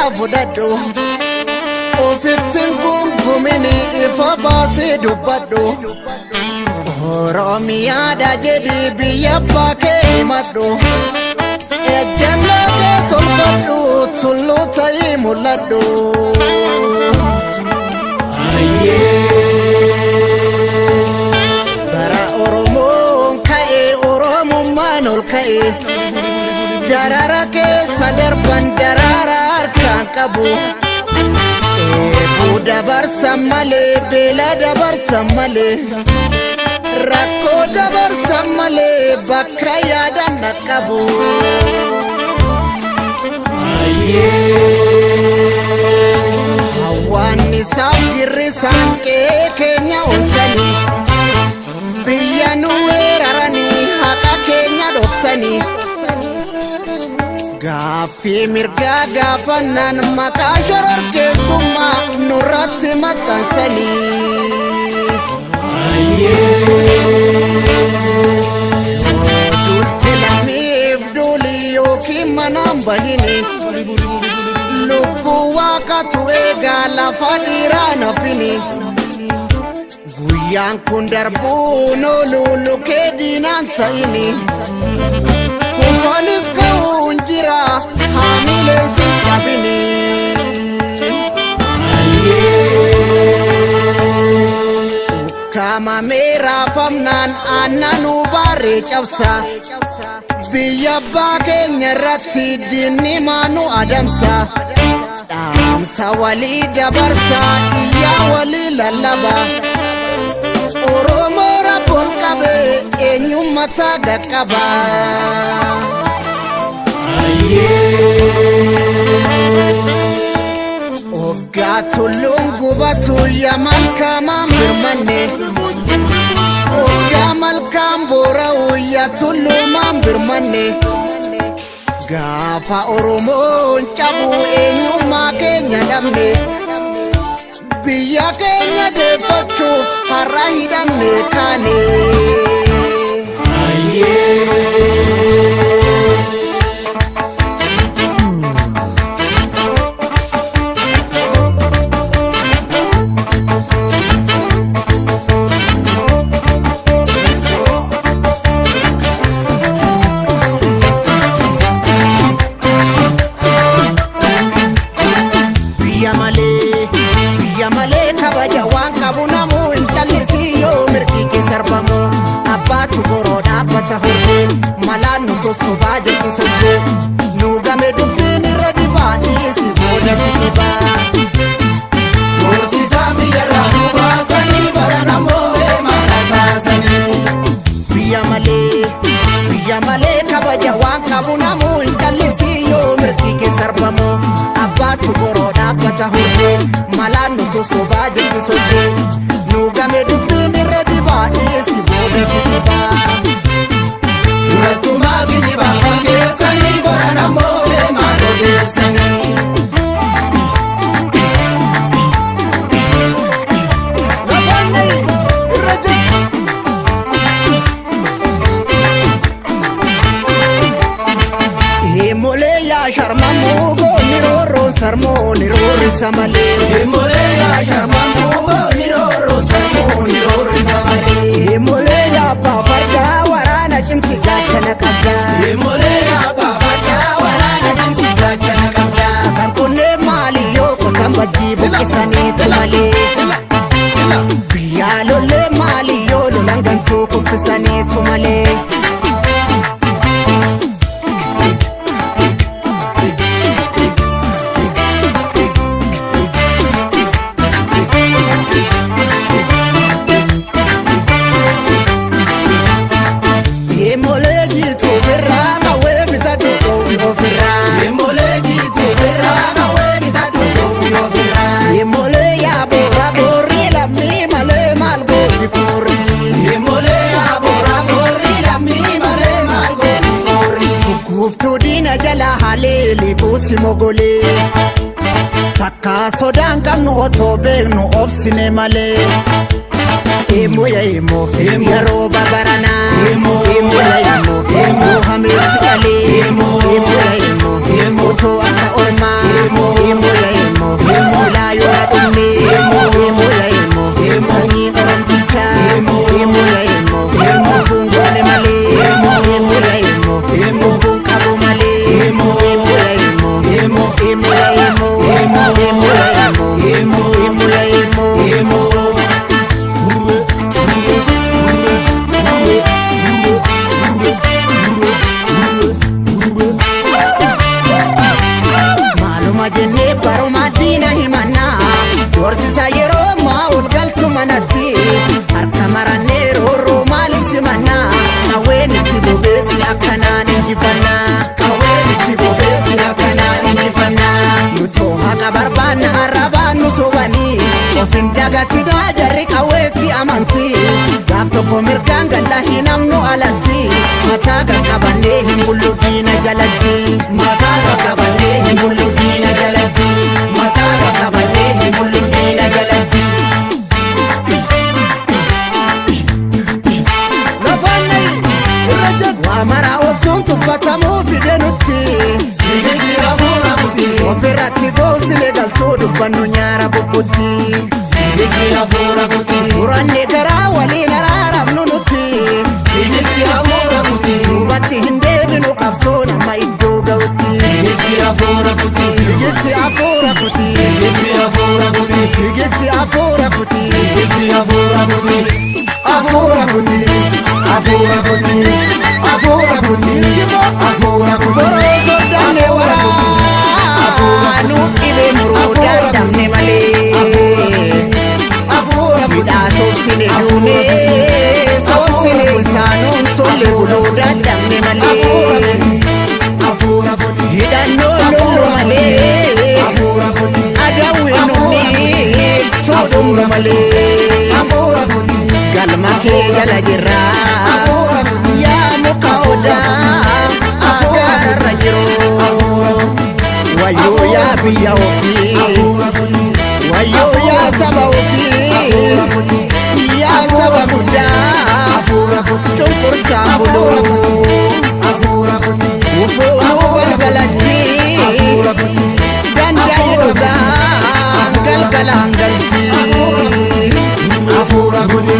irraa fudhadhu. Ofittiin gungumini ifa baasee dubbadhu. Oromiyaadha jedhi biyya abbaa kee himadhu. Ejjennoo kee tolfadhu tulluu ta'ii mul'adhu. Bara Oromoon ka'e Oromummaan ol ka'e. Darara keessa darban daraara harkaan qabu. Eebuu dabarsan malee beela dabarsan malee. Rakkoo dabarsan malee bakka yaadan dhaqqabu. Hawwaanni isaaf girri isaan qe'ee keenya onsanii. Biyya nu weeraranii haqa keenya dhoksanii. Gaaffii mirgaa gaafannaan maqaa shororkeessummaa nurratti maxxansanii. Yoo duulte lammiif duuli yookiin manaan bahini. Lubbuu waaqatu eegaa lafa dhiiraa nafini. Guyyaan kun darbuun oolu lukee diinaan ta'ini. Kufaanis ka'uun jira haamileen si cabini. Ukkaamamee raafamnaan aannan baarree cabsa. Biyya abbaa keenya irratti diinni maanu adamsa. Dhaamsa walii dabarsa iyyaa walii lallaba. Oromoo rabboon qabee eenyummataa qaqqaba. Oggaa tulluun gubatu yaa malkaamaan birmanne. Oggaa malkaan boora'u yaa tulluumaan birmanne. Gaafa Oromoon cabu eenyummaa keenya dhabne. Biyya keenya deeffachuuf har'a hidhanne kaane. Biyya malee, biyya malee kabaja waan qabu namuu hin callisii yoo mirgi kee sarbamu. Abbaatu boroo dhaabbata hordee malaan nu sossobaa jirti sobdee. Nu game dubbiin irra dibaa dhiisi booda si dhibaa. Horsiisaan biyyarraa nu baasanii bara namoo maal asaasanii. Biyya malee, biyya malee kabaja waan qabu namuu hin callisii yoo mirgi kee sarbamu. Abbaatu boroo dhaabbata hordee malaan nu sossobaa jirti sobdee. Nu game dubbiin irra dibaa dhiisi booda si dhibaa. Durattumaa geejjibaa fakkeessanii bara namoo maal odeessanii. Lafaanni irra jiru. Himolee yaa sharmamuu goonni roorroon sarmoo ni roorrisa malee. Himolee yaa sharmamuu goonni roorroo sarmuu ni roorrisa malee. Himolee yaa abbaa fardaa waraana cimsi gaachana qabdaa. Himolee yaa abbaa fardaa waraana cimsi gaachana qabdaa. Kan qonnee maali yoo qotan bajjii buqqisaniitu malee. Biyyaa lollee maali yoo lolan gantuu kuffisaniitu malee. Himolee jiituu birraa qawwee bitadhu dhoowwi ofirraa. Himolee jiituu birraa qawwee bitadhu dhoowwi ofirraa. Himolee yaa boora boorri lammii malee maal gooti koorri. Himolee yaa boora boorri lammii malee maal gooti koorri. Kuuftuu diina jala haleeli buusi mogolee. Takka sodaan qabnu otoo beeknu obsine malee. Emo ya emo, yeroo babaranaa. Emo. Emo ya emo, emo hameessi dhalee. Emo. Emo ya emo, otoo akka ormaa. Eemmoo yaa eemmoo, silaa yoo na dhumne. Eemmoo yaa eemmoo, sanyii oromtichaa. Eemmoo yaa eemmoo, lubbuun goone malee. Eemmoo yaa eemmoo, lubbuun qabu malee. Eemmoo yaa eemmoo, eemmoo yaa eemmoo, eemmoo yaa eemmoo, eemmoo yaa eemmoo. Maaluma jennee baruma diina himannaa, dorsisa yeroo ammaa ol galchu manatti, harka marannee roorroo maaliif simannaa? Qawween itti bobeessi akkanaan injifannaa, qawween itti bobeessi akkanaan injifannaa. Nutoo haqa barbaanna, arrabaan nu sobanii, of hin dagatinaa, jarri qawweetti amantii. Gaaf tokko mirgaan galla hin amnu alatti, mataa qaqqabannee hin bullu diina jalatti, mataa qaqqabannee hin bullu diina jalatti, mataa qaqqabannee hin bullu diina jalatti. Lafaan nayi irra jedhu. Waa maraa obsuun tuffatamuu fide nutti. Sigeessi hafuura kuti. Ofirratti goomsine galtuu dubbannu nyaara bubbutti. Sigeessi hafuura kuti. Muranne garaa waliin araaramnu nutti. Sigeessi hafuura kuti. Duubatti hin deebinu, qabsoo nama iddoo ga'utti. Sigeessi hafuura kuti. Sigeessi hafuura kuti. Sigeessi hafuura kuti. Sigeessi hafuura kuti. Sigeessi hafuura kuti. Hafuura kuti. Hafuura kuti. Hafuura kuti. Hafuura kuti. Boroo soddaanne waraanuu dhibee muruu dandamne malee. Hafuura kuti. Midhaa soobsine duunee soobsine isaanuun tolle buluu dandamne malee. Hafuura kuti. Hidhannoo lollu malee. Hafuura kuti. Adawwee numni tuudhumnu malee. Hafuura kuti. Galma kee jala jirra Hafuura kuti. yaa muka odaa agaarra jiru. Wayyoo yaa biyya ofii, Hafuura kuti. wayyoo yaa saba ofii, yaa saba guddaa Hafuura kuti. cunqursaan buluu. Hafuura kuti. Ufuunuu galgalatti Hafuura kuti. danda'e dhugaan galgalaan galti. Hafuura kuti.